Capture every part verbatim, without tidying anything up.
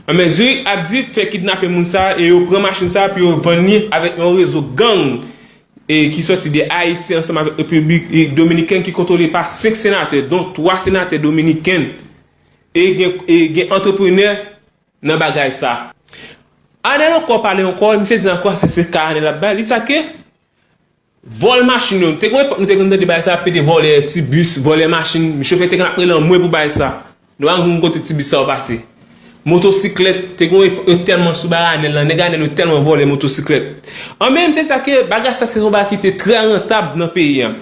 Anben, Zurich ap di fè kidnape moun sa a e yo pran machin sa a pou yo vann li avèk yon rezo gang e ki sòti de Ayiti ansanm avèk Repiblik Dominikèn ki kontwole pa senk senatè, don twa senatè dominiken e gen, e gen antreprenè nan bagay sa. Anèl ankò pale ankò, misye di ankò, se, se ka Anèl ap bay, li sa ke vòl machin yo. Te gen epòk nou te konn tande bagay sa, pete vòlè ti bis, vòlè machin, chofè te konn ap rele anmwe pou bagay sa. Nou pa konn kote ti bis sa yo pase. Motosiklèt, te gen epòk yo tèlman sou bagay Anèl lan, nèg Anèl yo tèlman vòlè motosiklèt. Anben, se sa ke bagay sa se yon bagay ki te trè rantab nan peyi a.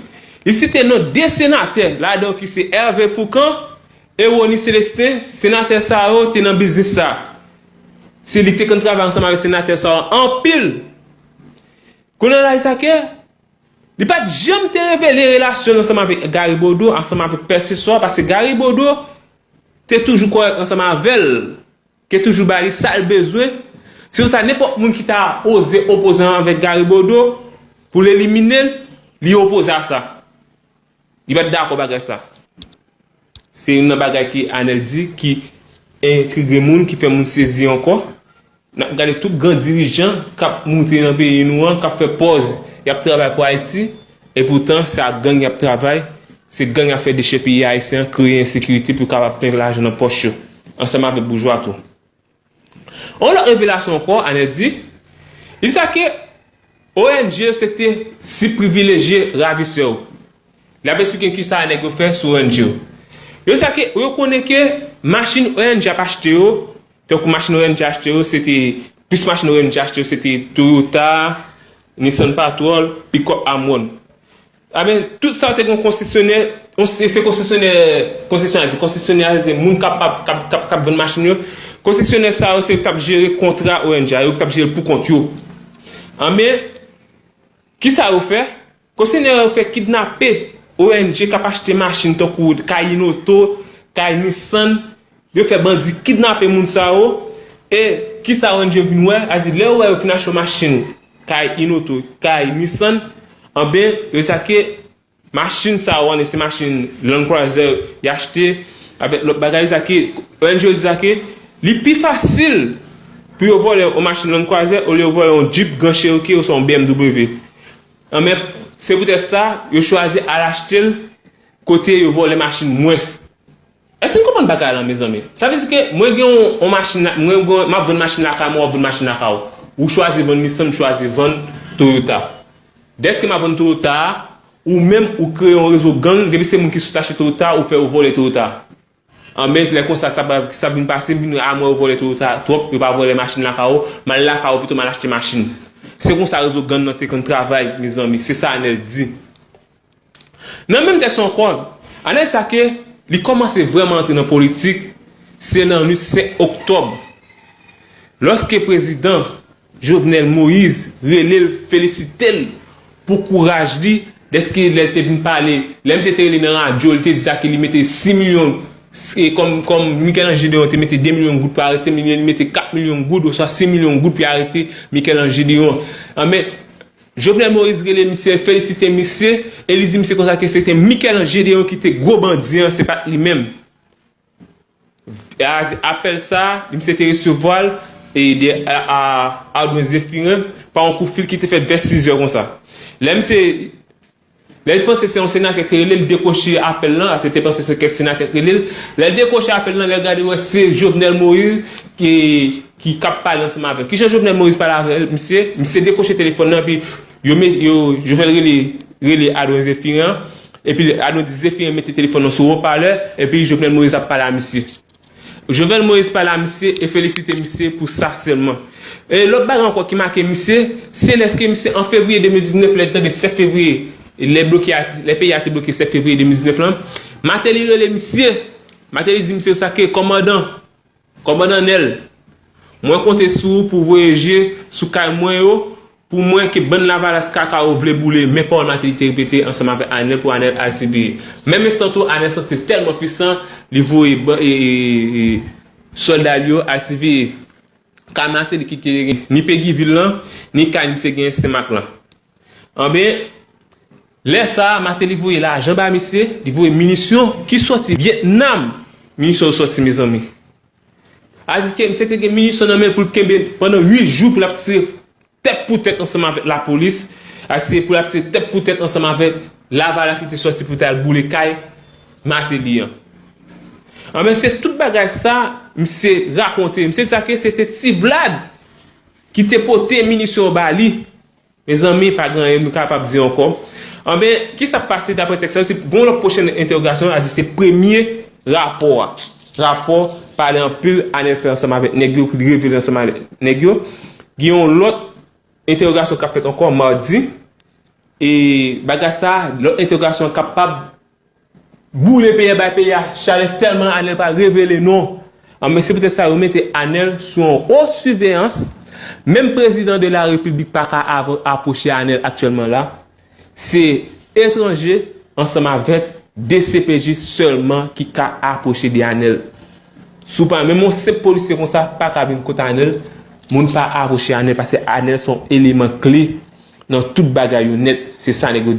Li site non de senatè, ladan yo ki se Hervé Fourcand e Rony Célestin, senatè sa yo te nan biznis sa. Se li te konn travay ansanm avèk senatè sa yo anpil. Kounye a la, li sa ke li pa t janm te revele relasyon l ansanm avèk Gary Bodeau, ansanm avèk pèseswa, paske Gary Bodeau te toujou kòrèk ansanm avè l, te toujou ba li sa l bezwen. Se pou sa, nenpòt moun ki ta oze opoze ansanm avèk Gary Bodeau pou l elimine l, li opoze a sa. Li pa t dakò bagay sa. Se youn nan bagay ki Anèl di ki entrige moun, ki fè moun sezi ankò. N ap gade tout gran dirijan k ap moute nan peyi nou an, k ap fè pòz y ap travay pou Ayiti, epoutan se ak gang y ap travay, se gang y ap fè dechèpiye ayisyen an, kreye ensekirite pou yo kapab plen lajan nan pòch yo, ansanm avèk boujwa tou. Yon lòt revelasyon ankò, Anèl di, li sa ke O N G yo se te sib privilejye ravisè yo. L ap esplike kisa nèg yo fè sou O N G yo. Yo sa ke, yo konnen ke machin O N G ap achte yo, tankou machin O N G achte yo, se te, plis machin O N G achte yo, se te Toyota, Nissan Patrol, pikòp Amwon. Anben, tout sa te gen yon konsesyonè, yon se, se konsesyonè, konsesyonè, konsesyonè a se te moun k ap, k ap, k ap, k ap, k ap vann machin yo. Konsesyonè sa yo se yo k t ap jere kontra O N G a, yo k t ap jere l pou kont yo. Anben, kisa yo fè? Konsesyonè yo fè kidnape O N G k ap achte machin tankou kay Inoto, kay Nissan, yo fè bandi kidnape moun sa yo, e kisa O N G vin wè? A di, lè yo wè yo fin achte yon machin, kay Inoto, kay Nissan, anben, yo di sa ke machin sa yo, anben, se machin Land Cruiser y achte, avèk lòt bagay, yo di sa ke, O N G yo di sa ke, li pi fasil pou yo vòlè yon machin Land Cruiser olye yo vòlè yon Jeep Grand Cherokee oswa yon B M W. Anben, se poutèt sa, yo chwazi al achte l kote yo vòlè machin mwens. Èske n konprann bagay la, mezanmi? Sa vle di ke mwen gen yon, yon machin, mwen gen, m ap vann machin lakay mwen, w ap vann machin lakay ou. Ou chwazi vann Nissan, m chwazi vann Toyota. Dèske m ap vann Toyota a, ou menm, ou kreye yon rezo gang, depi se moun ki sot achte Toyota, ou fè yo vòlè Toyota. Anben, lè konsa, sa, sa vin pase, m vin, a, mwen, yo vòlè Toyota twòp, yo pa vòlè machin lakay ou, m al lakay ou, pito m al achte machin. Se konsa rezo gang nan te konn travay, mezanmi, se sa Anèl di. Nan menm tèks ankò, Anèl sa ke li kòmanse vrèman antre nan politik, se nan nuit senk oktòb. Lòske prezidan Jovenel Moïse rele l, felisite l pou kouraj li, dèske lè l te vin pale, lè misye te rele nan radyo, li te di sa ke li mete sis milyon, se kòm, kòm Michel-Ange Deon te mete de milyon goud pou arete m, li mete kat milyon goud oswa sis milyon goud pou yo arete Michel-Ange Deon. Anben, Jovenel Moïse rele misye, felisite misye, e li di misye konsa ke se te Michel-Ange Deon ki te gwo bandi an, se pa t li menm. A, apèl sa, misye te resevwa l, e de, a, a, Ardouin Zéphirin, pa yon kout fil ki te fèt vè sizè konsa. Lè misye, lè l panse se yon senatè ki te rele l, li dekwoche apèl lan, paske l te panse se kèk senatè ki rele l. Lè l dekwoche apèl lan, lè l gade, wè se Jovenel Moïse ki, ki k ap pale ansanm avè l. Kijan Jovenel Moïse pale avè l, misye? Misye dekwoche telefòn nan, epi yo, yo, Jovenel rele, rele Ardouin Zéphirin an, epi Ardouin Zéphirin mete telefòn nan sou wopalè, epi Jovenel Moïse ap pale a misye. Jovenel Moïse pale a misye e felisite misye pou sa sèlman. E lòt bagay ankò ki make misye, se lèske misye an fevriye de mil diznèf, lè l tande sèt fevriye, lè bloke a, lè peyi a te bloke sèt fevriye de mil diznèf lan, Martelly rele misye. Martelly di misye sa ke kòmandan, kòmandan Nèl, mwen konte sou ou pou voye je sou kay mwen yo, pou mwen ke bann lavalas kaka yo vle boule, men pawòl Martelly te repete ansanm avèk Anèl pou Anèl al siveye. Menm enstan tou, Anèl santi l tèlman pwisan, li voye ban-, e, e, e, sòlda li yo al siveye kay Martelly ki te gen ni Peguy Ville lan, ni kay misye genyen Senmak lan. Anben, lè sa a, Martelly voye lajan ba misye, li voye minisyon ki sòti Vyetnam. Minisyon yo sòti, mezanmi. Adiske misye te gen minisyon nan men l pou l kenbe pandan uit jou pou l ap tire tèt pou tèt ansanm avèk lapolis, adiske pou l ap tire tèt pou tèt ansanm avèk Lavalas ki te sòti pou t al boule kay Mateli an. Anben, se tout bagay sa misye rakonte. Misye di sa ke se te Ti Vlad ki te pote minisyon yo ba li. Mezanmi, pa gen anyen nou kapab di ankò. Anben, ki sa k pase daprè tèks la? Se gon lòt pwochen entèwogasyon, a di se premye rapò a. Rapò pale anpil, Anèl fè ansanm avèk nèg yo, pou li revele ansanm avèk nèg yo. Gen yon lòt entèwogasyon k ap fèt ankò madi. E bagay sa, lòt entèwogasyon kapab boule peyi a, bay peyi a chalè tèlman Anèl pa revele non. Anben, se poutèt sa yo mete Anèl sou yon wo siveyans. Menm prezidan de la repiblik pa ka av- apwoche Anèl aktyèlman la. Se etranje ansanm avèk D C P J sèlman ki ka apwoche de Anèl. Si w pa menm yon senp polisye konsa pa ka vin kot Anèl, moun pa apwoche Anèl paske Anèl se yon eleman kle nan tout bagay yo nèt. Se sa nèg yo di.